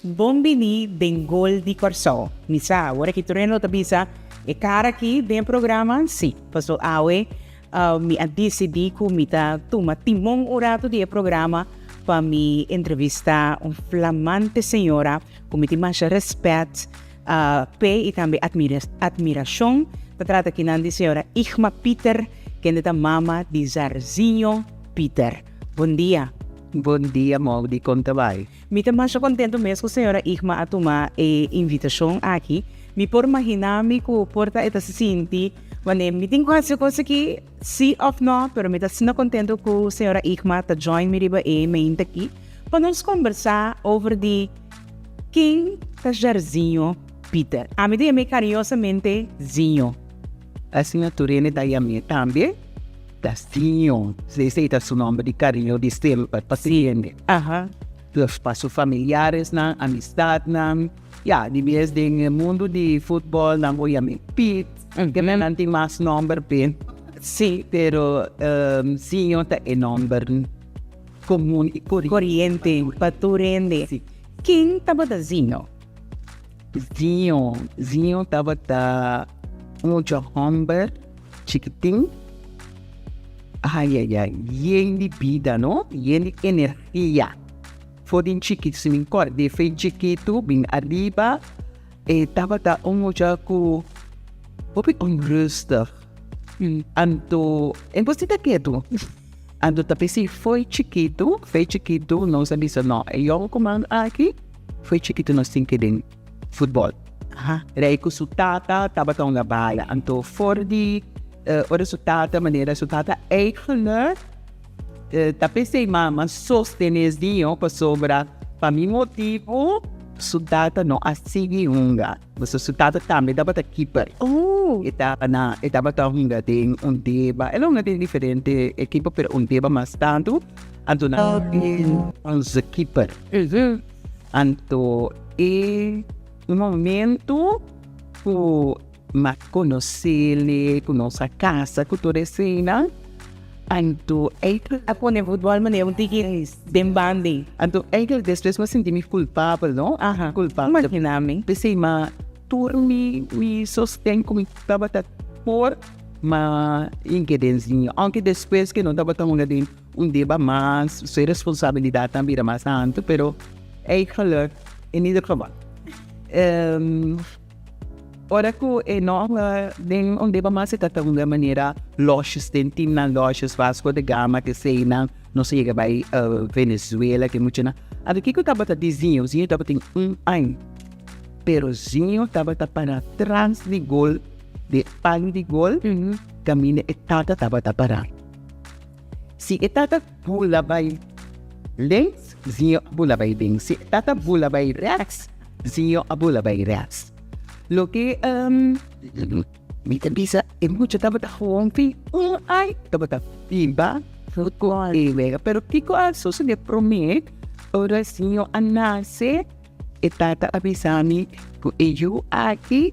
Bon bini den Gol di Kòrsou. Mi sa, awor aki tur hende lo ta bisa e kara aki den e programa, si, paso awe mi a disidí ku mi ta tuma timon un ratu di e programa pa mi entrevistá un flamante señora ku mi tin masha rèspèt p'e i tambe atmirashon. Ta trata akinan di señora Igma Pieter, kende ta mama di Zarzinho Pieter. Bon dia. Bon dia Maudy, kon ta bai? Mi ta masha contento mes cu señora Igma a tuma e invitacion aki. Mi por magina mi cu por ta e ta sinti wanneer mi tin cu haci e cos aki, si of no, pero mi ta asina contento cu señora Igma ta join mi riba e meinte aki pa nos combersa over di ken ta Jairzinho Pieter. Ami ta yam'e cariñosamente Zinho. Asina tur hende ta yam'e tambe, ta Zinho. Esei ta su nomber di cariño di semper pa tur hende. Dus pa su familiaresnan, amistadnan. Ya, di bes den e mundu di futbol nan por yam'e Piet, ke nan tin mas nomber p'e. Sí. Pero Zinho ta e nomber comun y coriente. Coriente pa tur hende. Sí. Ken tabata Zinho? Zinho, Zinho tabata un mucha homber chikitin, ayayay, yen di bida no, yen di energia. For di chikit, si mi kòrda e fe chikitu bin ariba, e tabata un mucha ku hopi onrustig, anto e por sinta ketu. Anto ta p'esei fo'i chikitu, fo'i chikitu nos a bisa no, e yònkuman aki fo'i chikitu nos tin ke den futbòl. Rei ku su tata tabata un labaya, anto for di ora su tata manera su tata eigenlijk ta p'esei mama sostené Zinho pasobra pa mi motibu su tata no a sigui hunga. Pasobra su tata tambe tabata keeper. E taba na e tabata hunga den Undeba. El a hunga den diferente ekipo pero Undeba mas tantu. Anto nan onze keeper. Anto e momento ku m'a konosele, ku nos a kasa ku tur eseinan, anto eigenlijk. A pone futbòl manera un tiki den bandi. Anto eigenlijk despues m'a sinti mi kulpabel, no? Kulpabel. Imagina mi. P'esei m'a tur mi mi sosten ku mi tabata por m'a hinka den Zinho. Aunke despues ke no tabata hunga den un deba mas, su responsabilidatnan bira mas hantu, pero eigenlijk in ieder geval. Ora ku e no den un deba mas e ta ta hunga manera losjes den teamnan losjes Vasco da Gama keseinan nos a yega bai Venezuela ke muchanan anto kiko tabata di Zinho Zinho tabatin un aña pero Zinho tabata para tras di gol di e palu di gol kaminda e tata tabata para si e tata bula bai links Zinho a bula bai links si e tata bula bai rechts Zinho a bula bai rechts. Loke mi ta bisa e mucha tabata gewoon fin un ai tabata biba ku e wega. Pero kiko a sosode prome ora Zinho a nase e tata a bisa mi ku e yu aki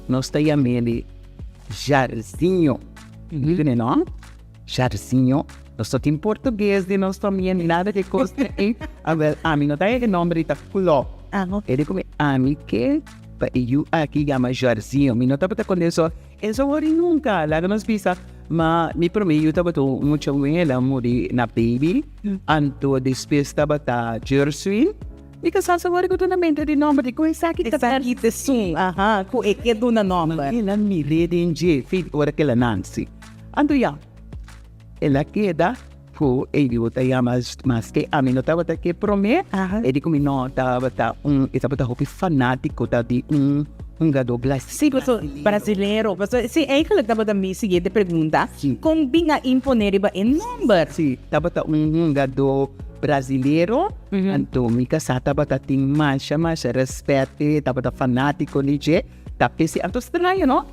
nos ta yam'e Jarzinho. Tene no? Jarzinho. Nos no tin portugues den nos famia ni nada di e kosnan ei. Awel ami no ta e nomber ei ta klop. E di ku mi ami ke pa e yu aki yama Jarzinho. Mi no tabata konde eso. Eso wòrdu nunka. Laga nos bisa. Ma mi prome yu tabata un mucha muhé, el a muri na baby. Anto despues tabata Jerswin. Mi kasá sa wòrdu ku duna mente di nòmber di ku esaki ta. Esaki ta esun, aha, ku e ke duna nòmber. El a mir'é den dje fin ora ku el a nansi. Anto ya, el a keda ku e yu ta yama maske ami no tabata ke promé, e di ku mi no tabata un, e tabata hopi fanátiko ta di un hungadó Sí, paso brasilero. Paso sí, eigenlijk tabata mi siguiente pregunta. Kon bin a imponé riba e nòmber? Sí, tabata un hungadó brasilero, anto mi kasá tabata tin masha masha rèspèt p'e, tabata fanátiko di dje, ta p'esei anto straño no.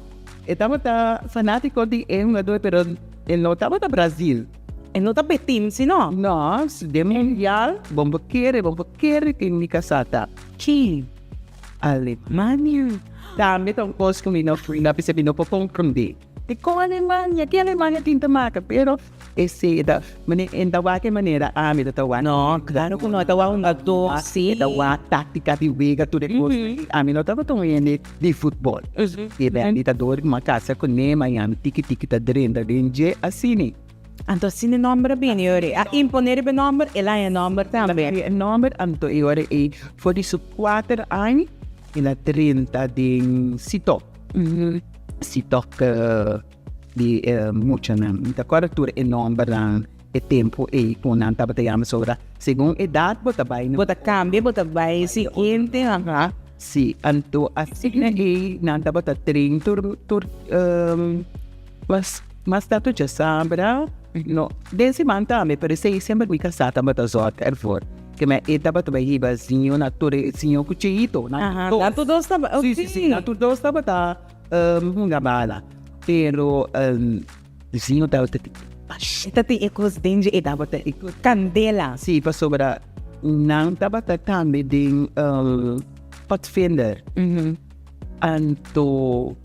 E tabata fanátiko di e hungadó pero e no tabata Brazil. E no ta p'e team si no? No, den mundial bon por kere, bon por kere ken mi kasá ta. Ken? Alemania. Tambe ta un kos ku mi no, mi no por komprondé. Dikon Alemania? Ki Alemania tin ta maka? Pero esei ta mane e ta wak e manera ami ta ta wak. No, klaro ku no. E ta wak un aktor, si. E ta wak taktika di wega tur e kos. Ami no tabata un hende di futbol. E bèn ta dor ku mi a kasa kuné, ma yami tiki tiki ta drenta den dje asina. Anto asina e nòmber a bini ora ei. A imponé riba e nòmber, el a haña e nòmber tambe. E nòmber, anto e ora ei for di su kuater aña el a drenta den Sitòk. Sitòk di e muchanan. Mi ta kòrda tur e nòmbernan e tempu ei ku nan tabata yama sobra segun edat bo ta bai. Bo ta kambia, bo ta bai siguiente, aha. Si, anto asina ei nan tabata train tur tur mas. Mas tantu djasabra, no, den siman tambe, pero esei semper mi kasá tabata zòrg ervoor. Ke men e tabata bai hiba Zinho na tur e Zinho ku Cheito, nan tur dos. Nan tur dos tabata, Si, si, si, nan tur dos tabata hunga bala. Pero Zinho tabata tin pashon. E ta tin e kos den dje, e tabata e kos. Kandela. Si, pasobra nan tabata tambe den Padvinder. Anto.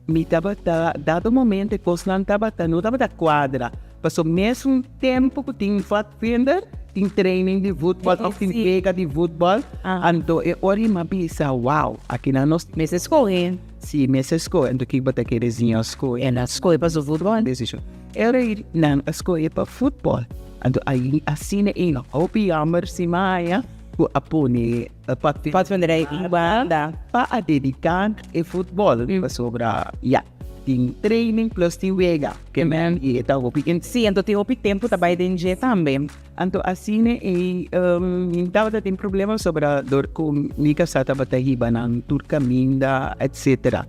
Mi tabata, dado momento e kosnan tabata, no tabata kuadra. Paso mesun tempu ku tin vatvinder, tin training di voetbal òf tin wega di voetbal. Anto e ora mi a bisa, wow, akinan nos. Mester skohe. Si, mester skohe. Anto kiko bo ta kere siña skohe? El a skohe pa su voetbal. Desishon. E ora ei nan a skohe pa voetbal. Anto asina ei hopi yammer si maya ku a pone. Padvinderij banda. Pa a dedica e futbol pasobra ya tin training plus tin wega ke men y e ta hopi. Si, anto tin hopi tempo ta bay den dje tambe. Anto asina ey mi tabata tin problema pasobra dor cu mi casa tabata hiba nan tur caminda etcetera.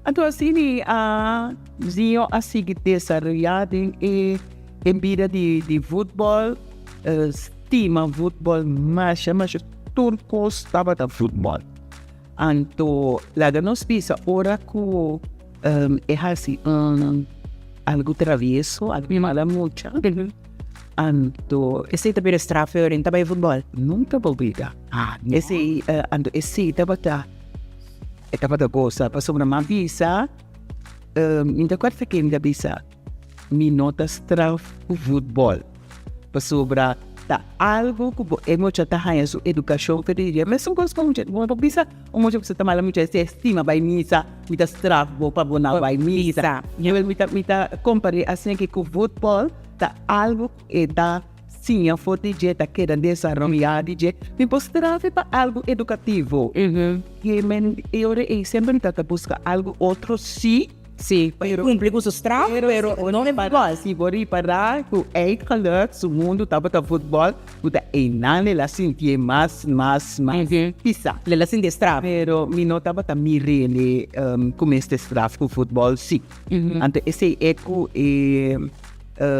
Anto asina ey a Zio a sigui desaroya den e bida di futbol. Stima futbol masha masha tur kos tabata futbol. Anto laga nos bisa ora ku e hasi un algu travieso, algu mala mucha, anto. Esei ta bira straf ora e ta bai futbol? Nunka bo bida. Esei anto esei tabata e tabata gosa pasobra mi a bisa mi ta kuerda ken mi ta bisa. Mi no ta straf ku futbòl, pasobra ta algu ku bo e mucha ta haña su edukashon for di dje. Mesun kos ku mucha, bo no por bisa un mucha ku ta mala mucha si e stima bai misa, mi ta straf bo pa bo no bai misa. Mi ta mi ta kompar'é asina ke ku futbòl ta algu ku e ta siña for di dje, ta keda desaroyá di dje. Mi por straf e pa algu edukativo. Ke men e ora ei semper mi ta ta buska algu otro si. Sí, pero cumpli cu su straf, pero no den futbol. Si bo ripara cu eigenlijk su mundo tabata futbol, cu ta einan el a sintié mas, mas, mas pisa. El a sintié straf. Pero mi no tabata mir'é cu mester straf cu futbol, sí. Anto esei e cu e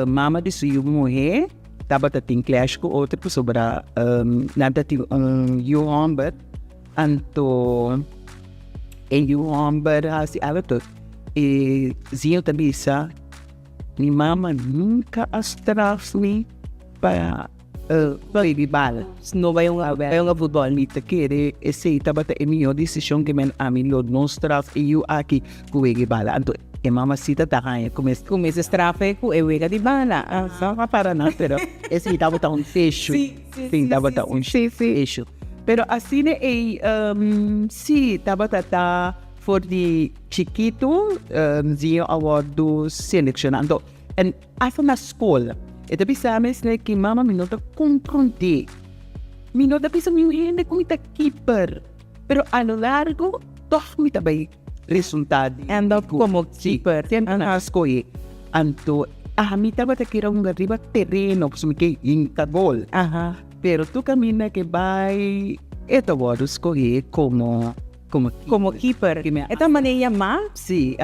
mama di su yu muhé tabata tin clash cu otro pasobra nan ta tin un yu homber. Anto e yu hòmber hasi algu tot e Zio ta bisa, Mi mama nunka a straf mi pa baby bal. No bai hunga futbòl. Mi ta kere esei tabata e mihó desishon ke men ami lo no straf e yu aki ku wega bala. Anto e mamasita ta haña ku mes. Ku mes straf e ku e wega di bala. No a para nan pero esei tabata un issue. Sí, tabata un issue. Pero asina ei sí tabata ta for di chikitu Zio a wòrdu selekshoná. Anto en asta na skol e ta bisa mi esei ki mama mi no ta komprondé. Mi no ta bisa niun hende ku mi ta kiper, pero a lo largo tòg mi ta bai resultá di End up komo kiper. Semper nan a skohe. Anto ami tabata kere hunga riba tereno pasobra mi ke hinka gol. Pero tur kaminda ke bai e ta wòrdu skohé komo komo Komo keeper. E ta manera yamá? Sí,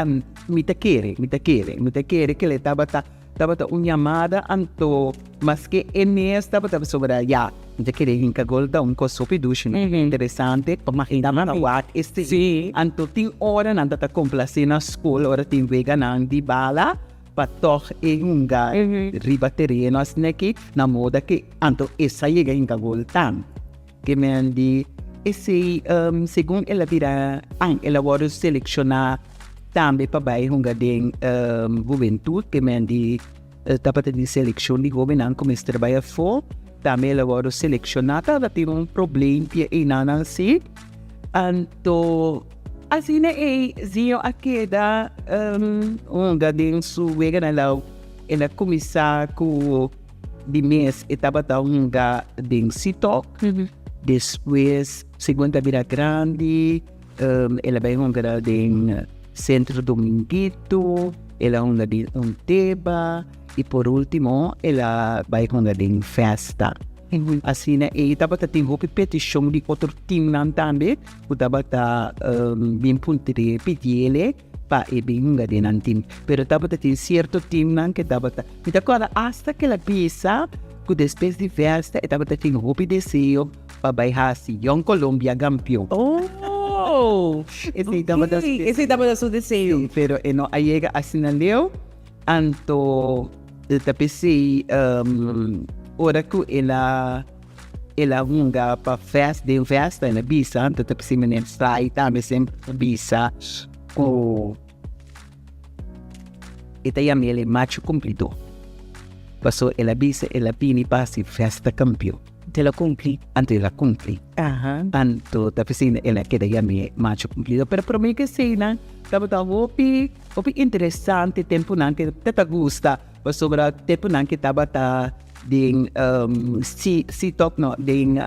mi ta kere, mi ta kere, mi ta kere ke e tabata tabata un yamada anto maske e mes tabata pasobra ya mi ta kere hinka gol ta un kos hopi dushi no interesante pa tabata wak esei. Sí. Anto tin ora nan ta ta komplasé na skol ora tin weganan di bala. Pa tòg e hunga riba tereno asina ki na moda ki anto e sa yega hinka gol tambe. Ke men di esei segun el a bira an el a wòrdu selekshoná. Tambe pa bai hunga den hubentud ke men di tabata den selekshon di hobennan ku mester bai afó. Tambe el a wòrdu selekshoná. Tabata tin un probleempje einan si. Anto asina ei Zinho a keda hunga den su weganan lau. El a kuminsá ku di mes e tabata hunga den Sitok. Despues segun ta bira grandi el a bai hunga den Centro Dominguito, el a hunga den Unteba i por ultimo el a bai hunga den Festa. Asina ei tabata tin hopi petishon di otro teamnan tambe ku tabata bin puntr'é pidiele pa e bin hunga den nan team. Pero tabata tin sierto teamnan ke tabata, mi ta kòrda asta ke el a bisa ku despues di Festa e tabata tin hopi deseo pa bai hasi Jong Colombia kampion. Oh! Esei tabata su deseo. Esei tabata su deseo. Sí, pero e no a yega asina leu. Anto e ta p'esei ora ku el a el a hunga pa fes den festa el a bisa, anto ta p'esei meneer Sai tambe semper ta bisa ku e ta yama el e macho kumplidó, pasobra el a bisa el a bini pa hasi festa kampion. El a cumpli. Anto el a cumpli. Aha. Anto ta p'esei el a keda yam'é macho cumplido. Pero promé ku eseinan tabata hopi, hopi interesante tempunan ke ta ta gusta pasobra tempunan ke tabata den Sitòk no, den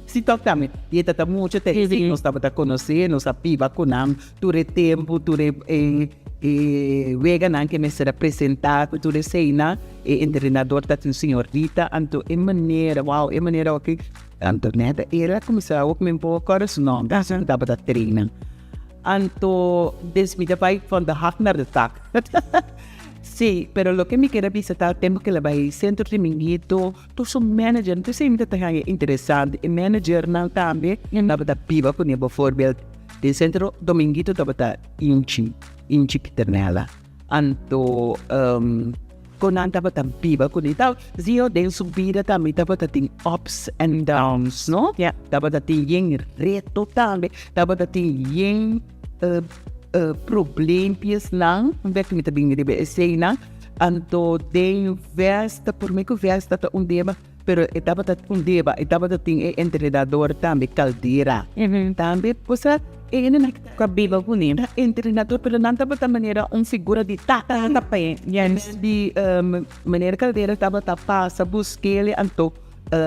Sitòk tambe i e ta ta mucha te esei nos tabata konosé, nos a biba ku nan tur e tempu, tur e e weganan ke mester a presentá ku tur eseinan. E entrenador ta tin señorita, anto e manera, wow, e manera oki, anto neta el a kuminsá wak mi un poko kòrda su nòmber, ku tabata trena. Anto des mi ta bai van de hak naar de tak. Sí, pero loke mi kier a bisa ta tempu ku el a bai Centro Dominguito, tur su manager, entonces mi ta ta haña interesante, e managernan tambe tabata biba kuné, bovoorbeeld den Centro Dominguito tabata Inchi, Inchi Pieternella. Anto kon nan tabata biba kuné ta Zio den su bida tambe tabata tin ups and downs no tabata tin yen reto tambe tabata tin yen probleempiesnan unda mi ta bini riba eseinan anto den vesta prome ku vesta ta un deba pero e tabata un deba e tabata tin e entrenador tambe Caldera tambe cosa e hendenan Ku a biba kuné. Ta entrenador pero nan tabata manera un figura di tata. Tata pa e, yes. Di manera Caldera tabata pasa busk'el anto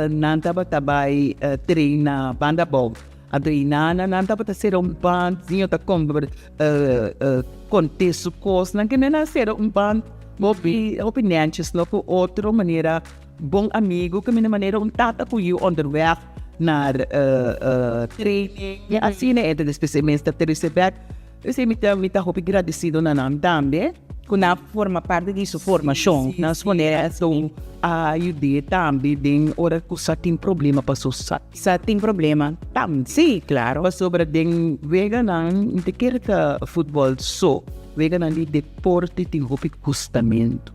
nan tabata bai traina banda abou. Anto i nan nan tabata sera un band Zinho ta konte su kosnan ke nan a sera un band hopi hopi nètjes no ku otro manera. Bon amigo ku mi na manera un tata ku yu onderweg naar training i asina e ta despues e mes ta trese bek. P'esei mi ta mi ta hopi gradesido na nan tambe. Ku nan a forma parti di su formashon, nan su manera Su a yud'é tambe den ora ku sa tin problema paso sa. Sa tin problema. Tambe. Sí, klaro. Pasobra den weganan, mi ta kere ta futbòl so, weganan di deporte tin hopi kustamentu.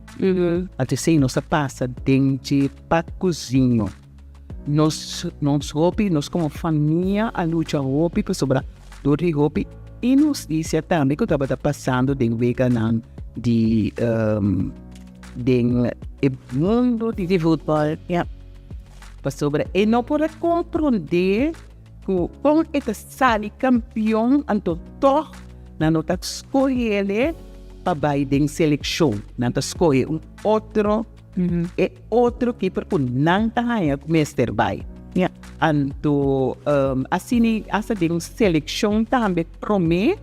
Anto esei nos a pasa den dje pakuzinho. Nos nos hopi, nos komo famia a lucha hopi pasobra dor di hopi inhustisia tambe ku tabata pasando den weganan di den e mundu di futbòl. Pasobra e no por a komprondé ku kon e ta sali kampion anto tòg nan no ta skoh'é pa bai den selekshon. Nan ta skohe un otro, e otro kiper ku nan ta haña ku mester bai. Anto asina asta den selekshon tambe promé,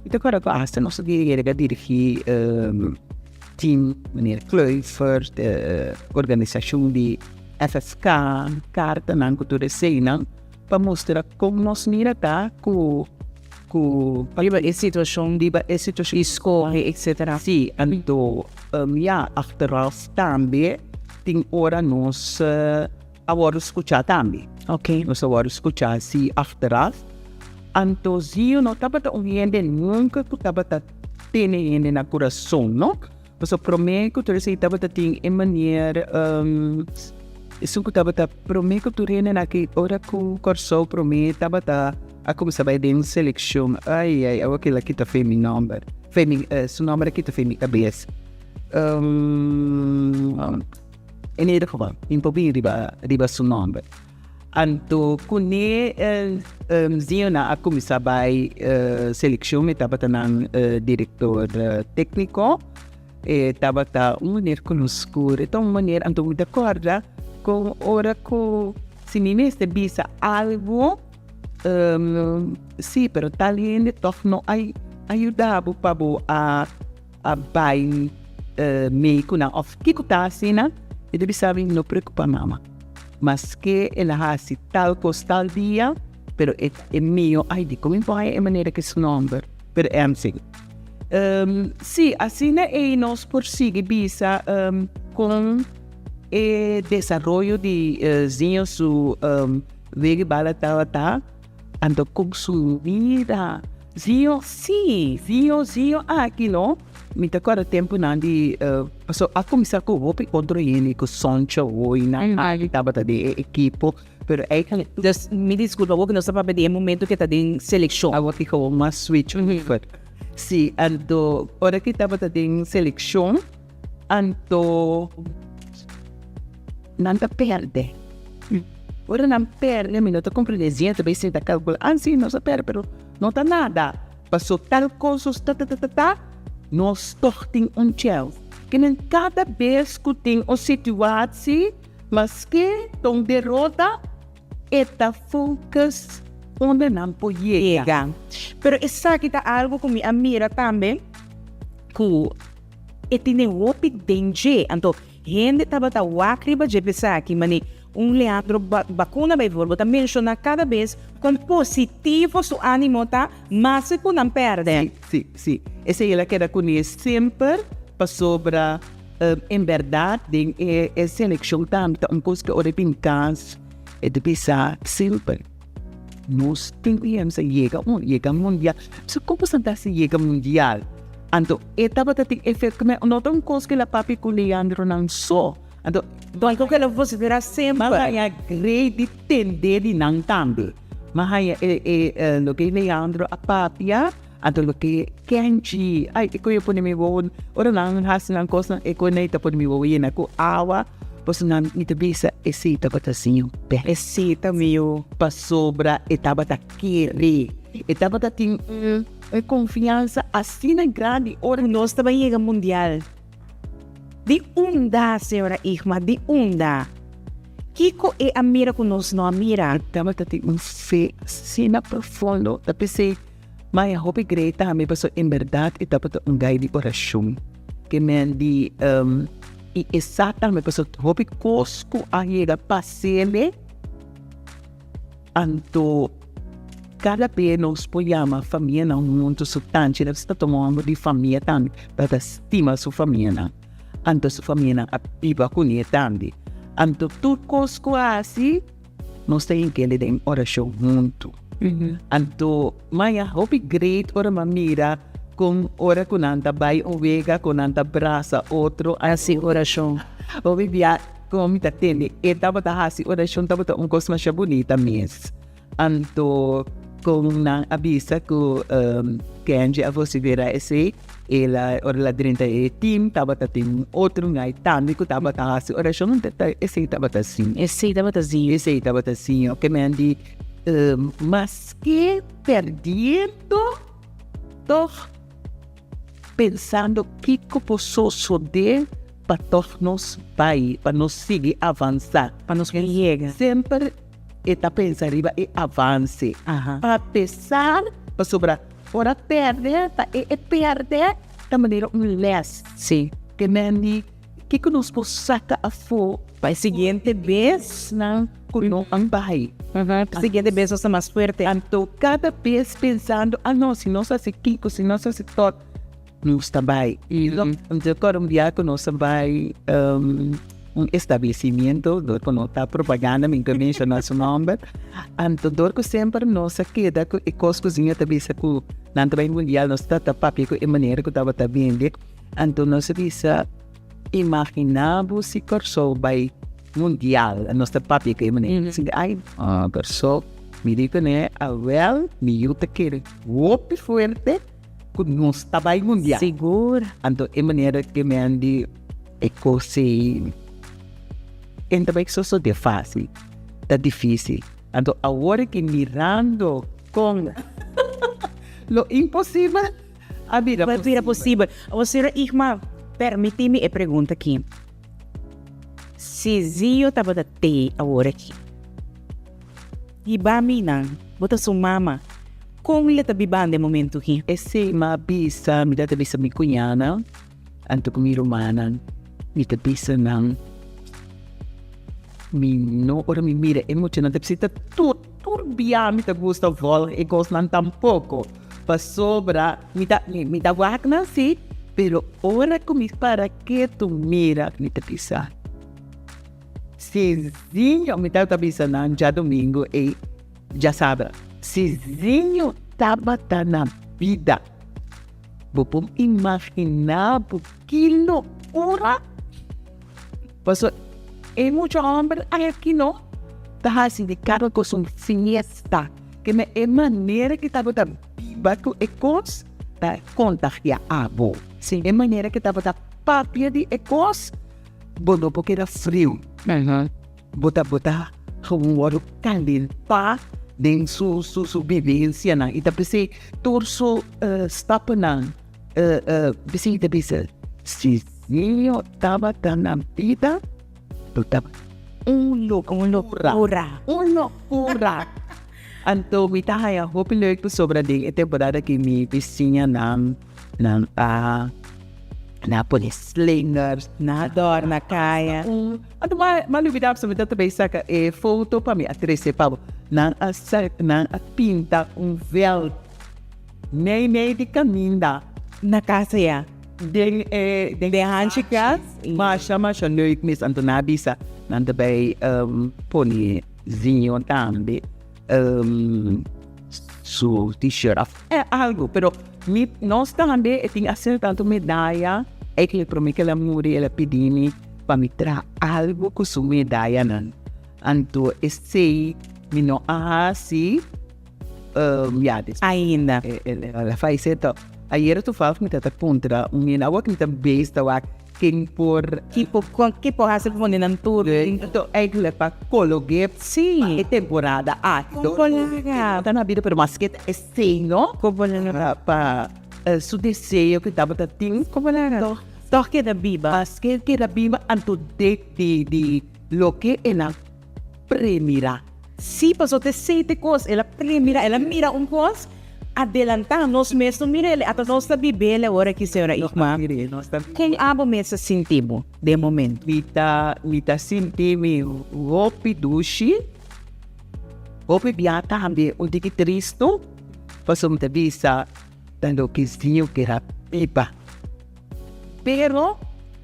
mi ta kòrda ku asta nos a yega dirigí team meneer Kluivert, organisashon di FFK, kartanan ku tur eseinan pa mustra kon nos mira ta ku ku Riba e situashon riba e situashon di skohe etcetera. Si, anto ya achteraf tambe tin ora nos a wòrdu skuchá tambe. Ok. Nos a wòrdu skuchá si achteraf. Anto Zio no tabata un hende nunka ku tabata tene hende na kurason, no. Pasobra promé ku tur esei tabata tin e manier esun ku tabata promé ku tur hende na ki ora ku Kòrsou promé tabata a kuminsá bai den selekshon. Ai ai, awo kila kita fe mi nòmber. Fe mi, su nomber a kita fe mi cabes. In ieder geval, mi por bin riba, riba su nomber. Anto kuné Zionan a kuminsá bai selekshon, e tabata nan direktor tékniko, e tabata un meneer ku lus skur, e ta un meneer, anto mi ta kòrda kon ora ku si mi mester bisa algu, si, pero tal hende tòg no a yuda bo pa bo a a bai mei ku nan òf kiko ta asina, e ta bisa mi, no preokupa mama, maske el a hasi tal kos tal dia, pero e e mio, ai dikon mi por haña e manera ku su nòmber, pero èmsing. Si, asina ei nos por sigui bisa kon e desaroyo di Zinho su wega bala tabata. Anto con su vida. Zio, Sí. Zio, Zio aki no. Mi ta corda temponan di paso a cuminsa cu hopi otro hende cu Soncho Hoy nan aki tabata den e ekipo pero eigenlijk. Dus mi disculpa awor cu nos ta papia di e momento cu e ta den seleccion. Awor ki gewoon mas switch over. Si, anto ora cu e tabata den seleccion anto. Nan ta perde. Ora nan perde mi no ta comprende ziña ta bay sinta calcula ah si nos a perde pero no ta nada paso tal cos os ta ta ta ta nos toch tin un chance. Kinan cada bes cu tin un situatie maske ta un derota e ta focus unda nan por yega. Pero esaki ta algo cu mi a mira tambe cu e tene hopi den dje anto Hende tabata wak riba dje p'esaki, mane un Leandro Bacuna bijvoorbeeld ta menshoná kada bes kon positivo su ánimo ta maske ku nan pèrdè. Sí, sí, sí. Esei el a keda kuné semper pasobra en bèrdat den e selekshon tambe ta un kos ku ora e bin kas e ta bisa semper nos tin ku yega yega un yega mundial. So kon bo sa ta hasi yega mundial? Anto e tabata tin efecto me no ta un cos cu el a papia cu Leandronan so. Anto Algo cu el a vocifera semper. M'a haya grei di tende di nan tambe. M'a haya e e loke Leandro a papia, anto loke Kenji, ai e cu yo pone mi wowo, ora nan haci nan cosnan e cu nei ta pone mi wowo yena cu awa, pasobra nan mi ta bisa esey tabata siño bes. Esey ta miyo. Pasobra e tabata kere, e tabata tin un. E konfiansa asina grandi ora. Ku nos ta bai yega mundial. Di unda, señora Igma, di unda? Kiko e a mira ku nos no a mira? E tabata tin un fe asina profundo. Ta p'esei Maya hopi grei tambe pasobra en bèrdat e tabata un gai di orashon. Ke men di i e sa tambe pasobra hopi kos ku a yega pas'ele. Anto kada be nos por yama famianan huntu su tanchi nan ta tuma homber di famia tambe pa ta stima su famianan anto su famianan a biba kuné tambe anto tur kos ku a hasi nos ta hink'e den orashon huntu anto maya hopi great ora mi a mira kon ora ku nan ta bai un wega ku nan ta brasa otro hasi orashon hopi bia. Como mi ta tende e tabata haci oracion tabata un cos masha bunita mes. Anto con nan a bisa cu Kenji a vocifera esey, el a ora el a drenta e team tabata tin un otro guy tambe cu tabata haci oracion, esey tabata siño. Esey tabata siño. Esey tabata siño. Ke men di maske perdiendo toch. Pensando kiko por sosodé pa tòg nos bai, pa nos sigui avansá. Pa nos por yega. Semper e ta pensa riba e avanse. A pesar, pasobra ora pèrdè, pa e e pèrdè ta manera un lès. Sí. Ke men di kiko nos por saka afó. Pa e siguiente bes. Nan ku no a bai. Pa e siguiente bes nos ta mas fuerte. Anto kada bes pensando, ah no, si nos hasi kiko, si nos hasi tot, nos ta bai. Mi ta acorda un bia ku nos a bai un establecimiento, dor ku no ta propaganda mi no menshoná su nomber, anto dor ku semper nos a keda ku e kos ku Zinho ta bisa ku nan ta bai mundial, nos ta ta papia ku e manera ku tabata bende, anto nos a bisa. Imaginá bo si Kòrsou bai mundial, nos ta papia ku e manera. Si ai Kòrsou, mi di kuné, awèl mi yu ta kere hopi fuerte. ku nos ta bai mundial. Sigur. Anto e manera ke mi a di e kos ei e no ta bai sosodé fásil, ta difísil. Anto awor ki mirando kon lo imposibel a bira posibel. Bira posibel. Awor señora Igma, permití mi e pregunta aki. Si Zio tabata tei awor aki, hiba mi nan, bo ta su mama, kon le ta bibando e momento aki? Esei mi a bisa, mi ta bisa mi cuñanan, anto cu mi rumannan, mi ta bisa nan, mi no, ora mi mira e muchanan ta bisa tur, tur bia mi ta gusta volg e cosnan tampoco, pasobra mi ta, mi ta wak nan si, pero ora cu mi para ketu mira mi ta bisa, si Zinho, mi tabata bisa nan djadomingo ey, djasabra, si Zinho tabata na bida. Bo por imaginá bo ki lokura? Pasobra e mucha hòmber aki no ta hasi di kada kos un fiesta. Ke men e manera ke tabata biba ku e kos ta kontagiá abo. E manera ke tabata papia di e kos, bo no por keda friu. Bo ta bo ta gewoon wòrdu kalentá den su su su bibensianan i ta p'esei tur su stapnan p'esei ta bisa si Señor tabata na bida lo tabata un lokura un lokura anto mi ta haña hopi leuk pasobra den e temporada aki mi bisiñanan nan a nan a pone slingers nan a dòrna kaya. Anto mi a lubida pasobra mi ta tabata saka e foto pa mi a trese pa bo. Nan a nan a pinta un veld mei mei di kaminda. Na kasa ya? Den e den hanchi kas. Masha masha leuk mes. Anto nan a bisa nan ta bai pone Zion tambe su t-shirt of algo. Pero mi nos tambe e tin asina tanto medaya. Eigenlijk prome ke el a muri el a pidi mi. Pa mi traha algu ku su medayanan. Anto esei mi no a hasi, ya despues. Ainda. El a falesé to. Ayera toevallig mi tabata puntra un hende, awor ku mi ta bes ta wak ken por. Ki por, ki por hasi pa pone nan tur. Anto eigenlijk pa kolog'é Sí. pa e temporada aki. Kon por laga. No ta na bida pero maske ta esei no. Kon por laga. Pa su deseo ku tabata tin. Kon por laga. Tòg keda biba. Paske el keda biba anto de di di loke el a premirá. Sí, pasobra ta esei ta e kos, el a premirá, el a mira un kos adelantá, nos mes no mira el, ata nos ta bib'el awor aki, señora Igma. Kon abo mes a sinti bo den e momento? Mi ta, mi ta sinti mi hopi dushi, hopi bia tambe un tiki tristu, pasobra mi ta bisa ta loke Señor keda biba. Pero,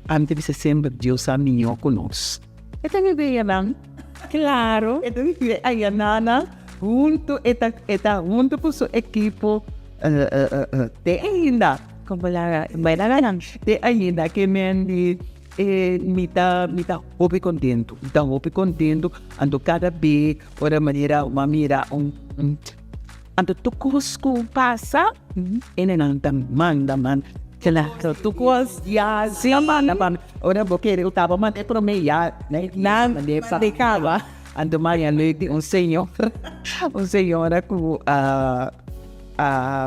ami ta bisa semper, Dios sa mihó ku nos. E ta biba ayanan. Claro. E ta biba ayanana huntu, e ta, e ta huntu ku su ekipo te ainda. Como la bai laga nan. Te ainda ke men di e mi ta, mi ta hopi kontentu, mi ta hopi kontentu. Anto kada be ora manera bo a mira un. Anto tur kos ku pasa, enenan ta manda man. Claro, tur kos ya si a manda pa mi. Ora bo kere ku tabata manda e prome ya nan manda kaba. Anto maña leuk di un señor, un señora ku a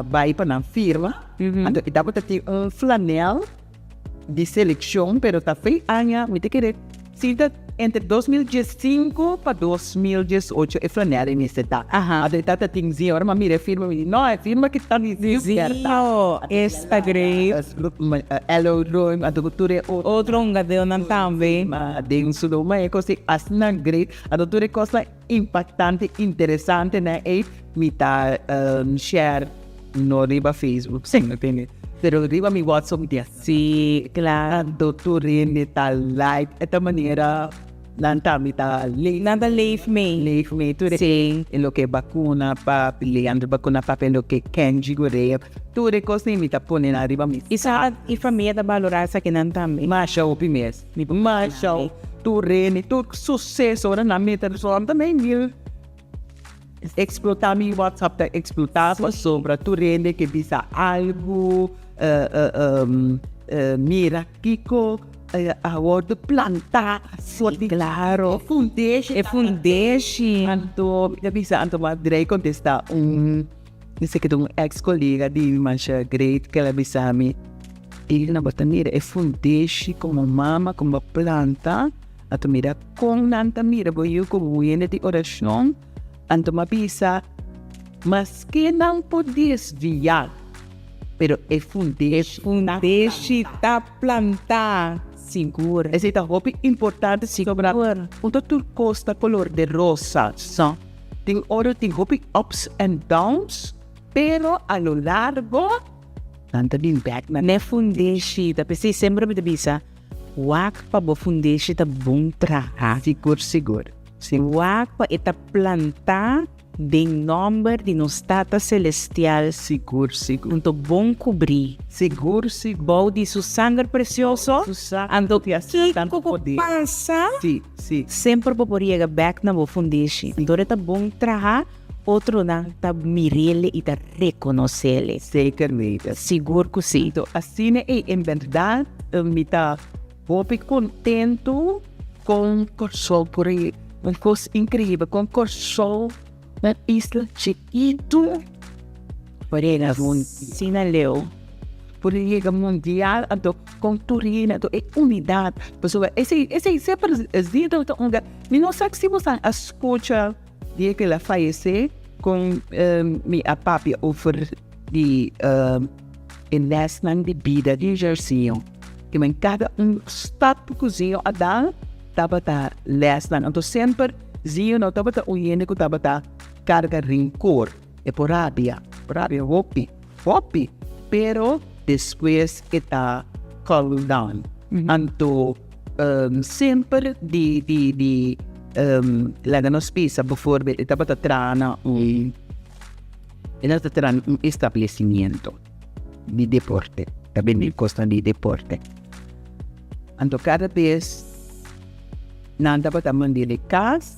bai pa nan firma. Anto e tabata tin un flanel di selekshon pero ta fe aña mi ta kere si ta entre 2015 pa 2018 e flanel e mester ta. Anto e tata tin zi ora mi a mira e firma mi di no e firma ki ta di zi Zio esta great. Elo Roem anto ku tur e otro. Otro hungadeonan tambe. Ma den su lo ma e kos ei asina great anto tur e kosnan impactante interesante nan ei mi ta share no riba Facebook si no tene pero riba mi WhatsApp mi tin Si claro. Anto tur hende ta like e ta manera nan tambe ta leef. Nan ta leef mee. Leef mee tur e e loke bakuna papi Leandro bakuna papi e loke Kenji Gorea tur e kosnan mi ta pone nan riba mi. I sa i famia ta balora esakinan tambe. Masha hopi mes. Masha tur hende tur suseso ora nan mete rond ta mei mil. Eksplotá mi WhatsApp ta eksplotá pasobra tur hende ke bisa algu, mira kiko a wòrdu plantá for di Klaro. e fundeshi. E fundeshi. Anto mi ta bisa anto mi a drei kontestá un mi sa ke ta un eks kolega di mi masha great ke el a bisa mi, Irina bo ta mira e fundeshi komo mama ku bo a planta. Anto mira kon nan ta mira bo yu komo un hende di orashon. Anto m'a bisa, Maske nan por desviá, pero e fundeshi E fundeshi ta plantá sigur. Esei ta hopi importante pasobra un ta tur kos ta kolor de rosa. Tin ora tin hopi ups and downs, pero a lo largo nan ta bin bèk na. N'e fundeshi ta. P'esei semper mi ta bisa, Wak pa bo fundeshi ta bon traha. Sigur sigur. Si. Wak pa e ta plantá den nòmber di nos Tata Selestial. Sigur sigur. Anto bon kubrí. Sigur sigur. Bou di su sanger presioso. Su sanger. Anto kiko ku pasa. Si si. Semper bo por yega bèk na bo fundeshi. Anto e ta bon traha. Otronan ta mir'ele i ta rekonos'ele. Zeker weten. Sigur ku si. Anto asina ei en bèrdat mi ta hopi kontentu kon Kòrsou por e un kos inkreibel kon Kòrsou un isla chikitu por yega asina leu. Por yega mundial anto kon tur hende anto e unidat pasobra esei esei semper ta un mi no sa si bo a skucha. Dia ku el a fayesé, kon mi a papia over di e lèsnan di bida di Jairzinho. Ke men kada un stap ku Zinho a dal tabata lèsnan. Anto semper Zinho no tabata un hende ku tabata karga renkor. E por rabia, por rabia hopi, hopi, pero despues e ta calm down. Anto Semper di di di laga nos bisa bijvoorbeeld e tabata traha na un e tabata traha na un establecimiento di deporte ta bende kosnan di deporte anto kada bes nan tabata mand'e kas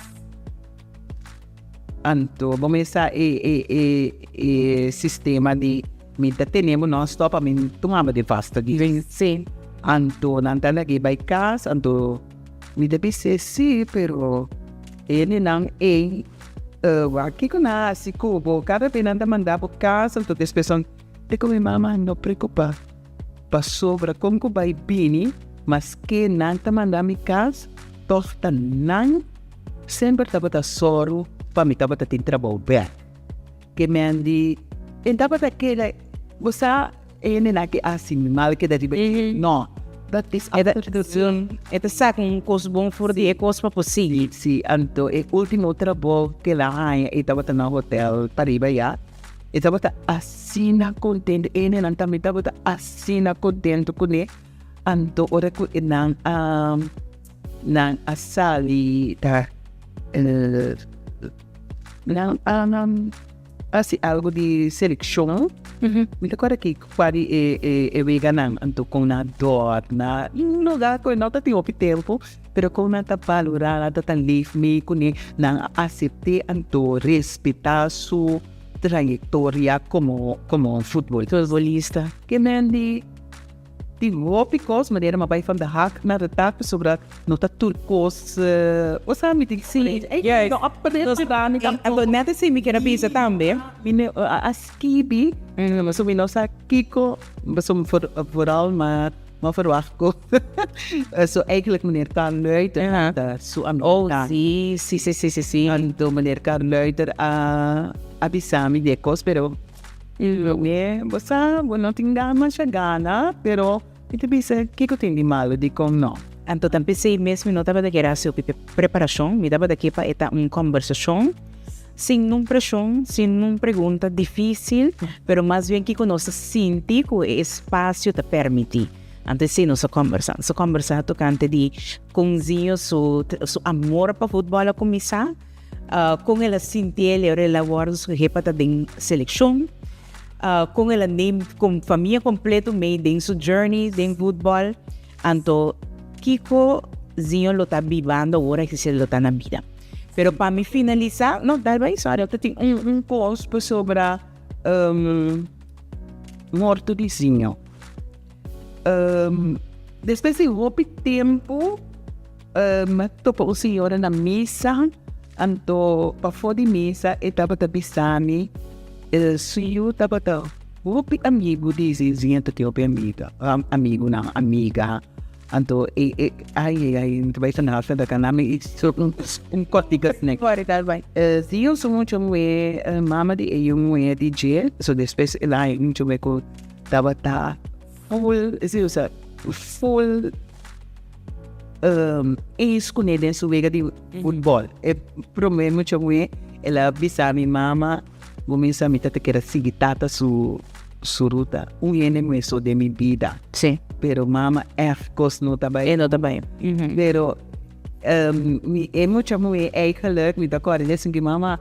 anto bo mester sa e e e e sistema di Mi ta tene bo non stop a mi tumaba di vasta di Sí. Anto nan ta lag'é bai kas, anto mi ta bis'é sí, pero hendenan ei wak kiko nan a hasi ku bo, kada bes nan ta manda bo kas, anto despues nan ta ku mi mama no preokupa, pasobra kon ku bai bini maske nan ta manda mi kas tòg ta nan semper tabata sòru pa mi tabata tin trabou bèk. Ke men di, E tabata keda, bo sa e hendenan ke hasi mal keda riba dje? No, dat is after. E ta saka un kos bon for di e kos pa por sigui. Si, anto e ultimo trabou ke el a haña, e tabata na hotel pariba ya, e tabata asina kontento, e hendenan tambe tabata asina kontento kuné, anto ora ku e nan a nan a sali ta. Nan a hasi algo di selekshon. Mi ta kòrda ki kua di e weganan anto kon nan a dòrna un lugá ku no ta tin hopi tempu pero kon nan ta balorá nan ta ta leef mee kuné nan a asept'é anto respetá su trayektoria komo komo futbolista. Futbolista. Ke men di. Tin hopi kos manera mi a bai van de hak na de tak pasobra no ta tur kos bo sa mi tin Sí, juist. No a prepara mi tampoco. Anto net así mi kier a bisa tambe. Mi no a skibi pasobra mi no sa kiko pasobra vooral mi a verwacht ku so eigenlijk meneer Carl Luiter ta su amigo. Oh sí, sí sí sí sí. Anto meneer Carl Luiter a bisa mi di e kos pero. Lomé, bo sa, bo no tin masha gana, pero mi ta bisa, kiko tin di malu? Dikon no? Anto ta p'esei mes mi no tabata kier hasi hopi preparashon, mi tabata ke pa e ta un kòmbersashon sin nun preshon, sin nun pregunta difísil, pero mas bien kiko nos ta sinti ku e espasio ta permití. Anto esei nos a kòmbersá. Nos a kòmbersá tokante di kon Zinho su su amor pa futbòl a kuminsá. Kon el a sinti el ora el a wòrdu skohé pa ta den selekshon? Kon el a neem kon famia kompleto mee den su journey den futbòl? Anto kiko Zion lo ta bibando awor aki si el lo ta na bida? Pero pa mi finalisa, no, dal bai, sorry. Ta tin un un kos pasobra morto di Zinho. Despues di hopi tempu mi a topa un señora na misa, anto pafó di misa e tabata bisa mi su yu tabata hopi amigu di Zinho, ta tin hopi amiga, amigunan, amiga. Anto e e ai ai mi ta bai sana hasta ta kana mi so un kòrtiku asina. Sorry dal bai. Si yo su mucha muhé mama di e yu muhé di dje so despues el a haña un mucha muhé ku tabata full si osea full eens kuné den su wega di futbòl. E promé mucha muhé el a bisa mi mama bo mester mi ta ta kere sigui tata su su ruta un hende muhé so den mi bida. Sí. Pero mama ègt kos no ta bai. E no ta bai. Pero mi e mucha muhé eigenlijk mi ta kòrda esun ki mama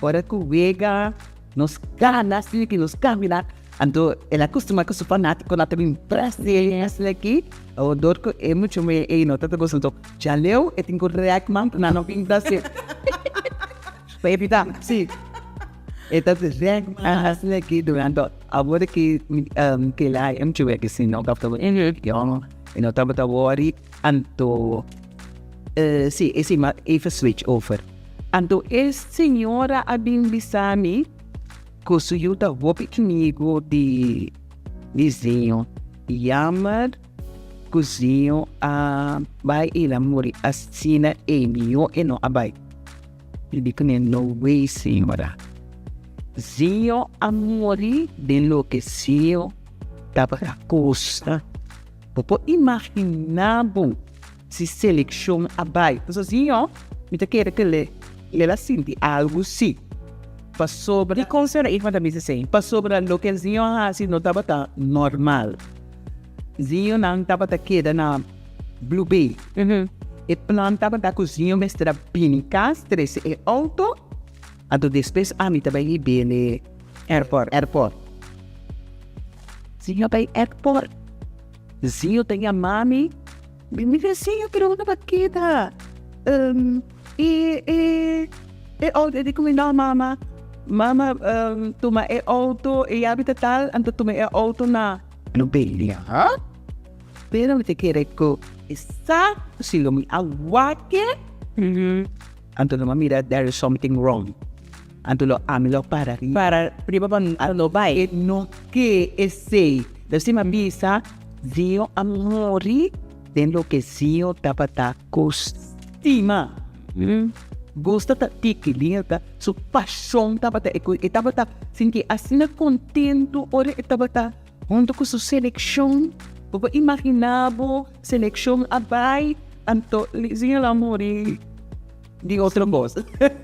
ora ku wega nos gana asina ki nos kamina anto el a kustumá ku su fanátikonan ta bin pres di e asina aki awor dor ku e mucha muhé ei no ta ta gusta anto djaleu e tin ku rèk man pa nan no bin Brasil. Pa evitá. Sí. E ta rèk man asina aki durante awor ki kila e mucha wega si no tabata yòn e no tabata wòri anto si esei mi a even switch over. Anto e señora a bin bisa mi ku su yu ta hopi amigu di Zinho. Jammer ku Zinho a bai i el a muri asina ei mihó e no a bai. Mi di kuné, No way, señora. Zinho a muri den loke Zinho tabata gusta. Bo por imaginá bo si selekshon a bai? Pasobra Zinho, mi ta kere ku el a sinti algu sí. Pasobra. Dikon señora Irma ta bisa esei? Pasobra loke Zinho a hasi no tabata normal. Zinhonan tabata keda na Blue Bay. E plan tabata ku Zinho mester a bini kas trese e outo, anto despues ami ta bai hib'é n'e Airport. airport. Zinho a bai airport. Zinho ta yama mi, mi bisa, Zinho pero unda bo a keda? E e e outo, e di ku mi, no mama, mama tuma e outo, e yabi ta tal, anto tuma e outo na. No beli ha? Pero mi ta kere ku e sa ku si lo mi a wak e, anto lo mi a mira there is something wrong. Anto lo ami lo para riba. Para riba pa no bai. E no ke esei. Entonces si mi a bisa, Zio a muri den loke Zio tabata ku stima. Gusta ta tiki liña ta su pashon tabata e ku e tabata sinti asina kontentu ora e tabata huntu ku su selekshon. Bo por imaginá bo selekshon a bai anto Lizinho lo a muri di otro kos.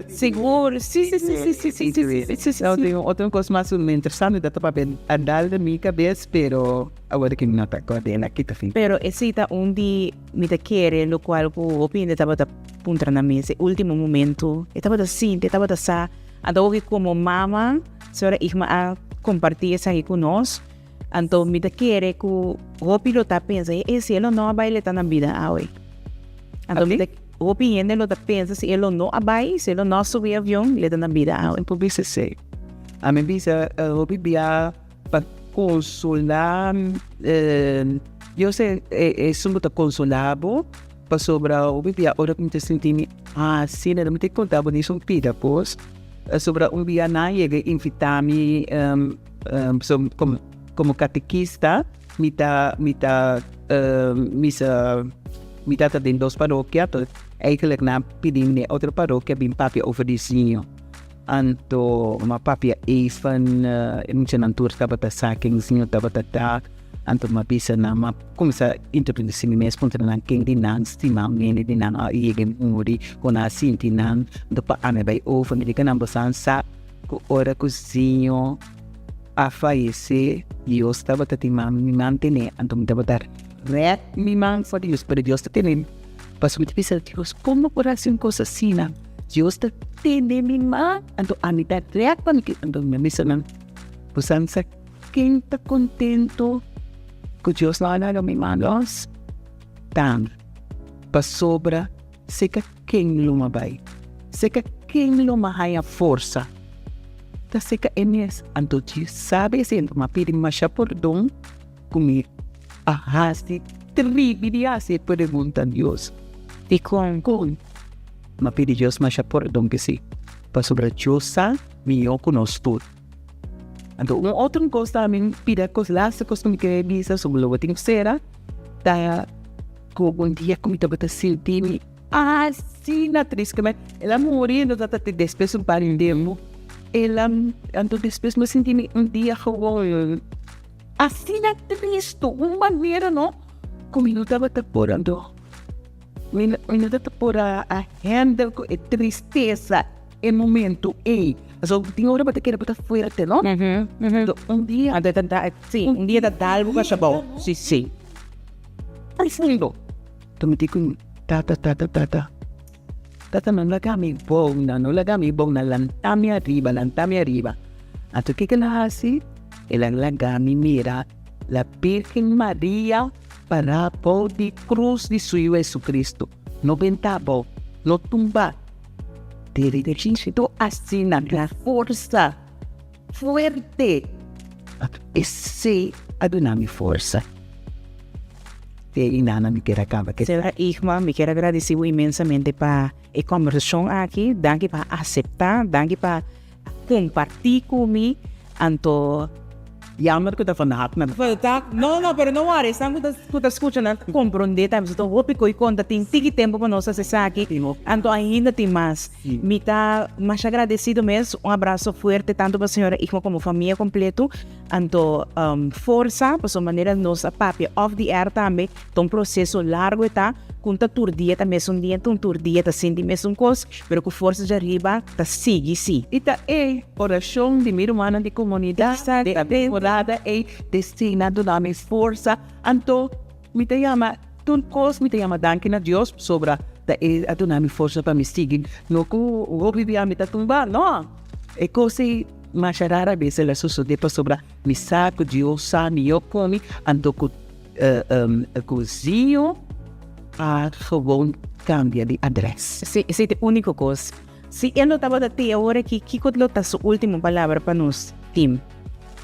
Sigur, si si si si si si si si si. No tin otro kos mas interesante ta papia a dal den mi kabes pero awor ki mi no ta kòrda e aki ta fin. Pero esei ta un di Mi ta kere lokual ku hopi hende tabata puntra nan mes e último momento. E tabata sinti, e tabata sa. Anto oki komo mama, señora Igma a kompartí esaki ku nos. Anto mi ta kere ku hopi lo ta pensa, e si e lo no a bai le ta na bida awe. Anto mi ta, hopi hende lo ta pensa si e lo no a bai, si e lo no a subi avion, le ta na bida awe. Mi por bisa esei. Ami bisa hopi bia. Pa konsolá, Dios e esun ku ta konsolá bo, pasobra hopi bia ora ku mi ta sinti mi asina, mi ta konta bo nisun pida kos, pasobra un bia nan a yega invitá mi komo katekista, mi ta mi ta misa mi tata den dos parokia, eigenlijk nan a pidi mi den otro parokia bin papia over di Señor. Anto m'a papia even, e muchanan tur tabata sa ken Señor tabata ta, anto m'a bisa nan, m'a kuminsá introdusí mi mes, puntra nan ken di nan stima un hende di nan a yega i muri, kon nan a sinti nan, anto pa ami bai over, mi di ku nan boso sa ku ora ku Señor a fayesé, Dios tabata tin man mi mantené, anto mi tabata rèk mi man for di Dios, pero Dios ta tene mi, pasobra mi ta bisa Dios, kon bo por hasi un kos asina? Dios ta tene mi man, anto ami ta rèk pa mi ke, anto mi a bisa nan, Boso sa ken ta kontentu ku Dios no a laga mi man lòs? Ta mi, pasobra seka ken lo mi a bai? Seka ken lo mi a haña forsa? Ta seka e mes. Anto Dios sabi esei, anto mi a pidi masha pordon ku mi a hasi tribi di hasi e pregunta Dios. Dikon? Kon? Mi a pidi Dios masha pordon p'esei, pasobra Dios sa mihó ku nos tur. Anto un otro kos tambe mi pida kos laste kos ku mi kere bisa so lo bo tin ku sera ta ku un dia ku mi tabata sinti mi asina triste ku el a muri anto ta despues un par di tempu el a anto despues mi a sinti mi un dia gewoon asina tristu un manera no ku mi no tabata por anto mi no tabata por a handle ku e tristesa. E momento ei. Pasobra tin ora bo ta kere bo ta fuerte, no? Pero un dia. Anto e ta da, si, un dia ta dal bo kasha bou. Si, si. Profundo. Anto mi di ku tata, tata, tata, tata no laga mi bou nan, no laga mi bou nan, lanta mi ariba, lanta mi ariba. Anto kiko el a hasi? El a laga mi mira la Birgen Maria pará bou di krus di su Yu Jesucristo. No benta abou, no tumba. Derechito asina na forsa fuerte. Esei a duna mi forsa. Te inana mi kier a kaba. Sra. Igma, mi kier a gradisi bo inmensamente pa e kombersashon aki. Danki pa aseptá, danki pa kompartí ku mi. Anto. Jammer ku ta van hak na. No, no, pero no worry, esnan ku ta ku ta skucha nan ta komprondé tambe. So ta hopi ku e konta tin tiki tempu pa nos hasi esaki, anto ainda tin mas. Mi ta masha agradesido mes, un abraso fuerte tantu pa señora Igma komo famia kompleto. Anto forsa, pasobra manera nos a papia off the air tambe, ta un proseso largu e ta, ku un ta tur dia ta mesun dia, un tur dia ta sinti mesun kos, pero ku forsa djariba ta sigui si. I ta e orashon di mi rumannan di komunidat den e temporada ei destina duna mi forsa. Anto mi ta yama tur kos, mi ta yama danki na Dios pasobra ta e a duna mi forsa pa mi sigui. No ku hopi bia mi ta tumba, no. E kos ei masha rara bes el a sosodé pasobra mi sa ku Dios sa mihó ku mi, anto ku ku zio a gewoon kambia di adrès. Sí, esei ta e úniko kos. Si e lo tabata te awor aki, kiko lo ta su último palabra pa nos tim?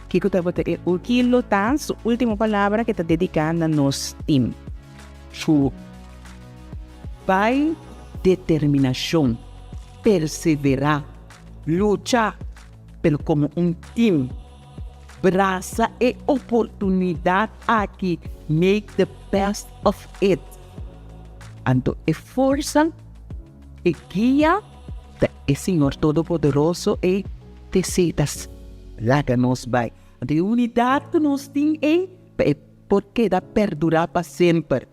Kiko tabata e último? Ki lo ta su último palabra ke ta dediká na nos tim? Su bai determinashon, perseverá, lucha, pero komo un tim. Brasa e oportunidat aki, make the best of it. Anto e forsa, e guia ta e Señor Todopoderoso ei te seta laga nos bai. Anto e unidat ku nos tin ei pa e por keda perdurá pa semper.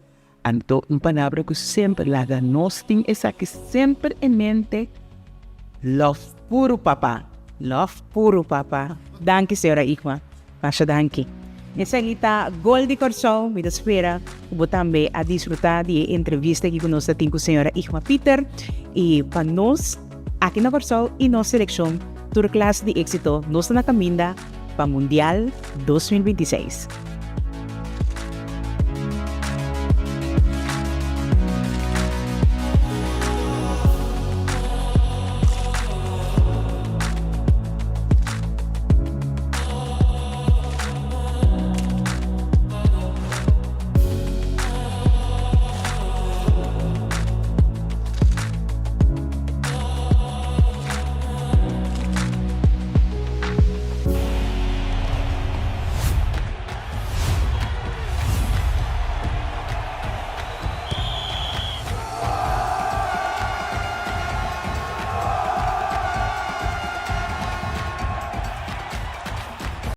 Anto un palabra ku semper laga nos tin esaki semper en mente, Love puru papa. Love puru papa. Danki señora Igma. Masha danki. Esaki ta Gol di Kòrsou. Mi ta spera ku bo tambe a disfrutá di e entrevista aki ku nos ta tin ku señora Igma Pieter. I pa nos aki na Kòrsou i nos selekshon tur klas di éksito. Nos ta na kaminda pa Mundial 2026.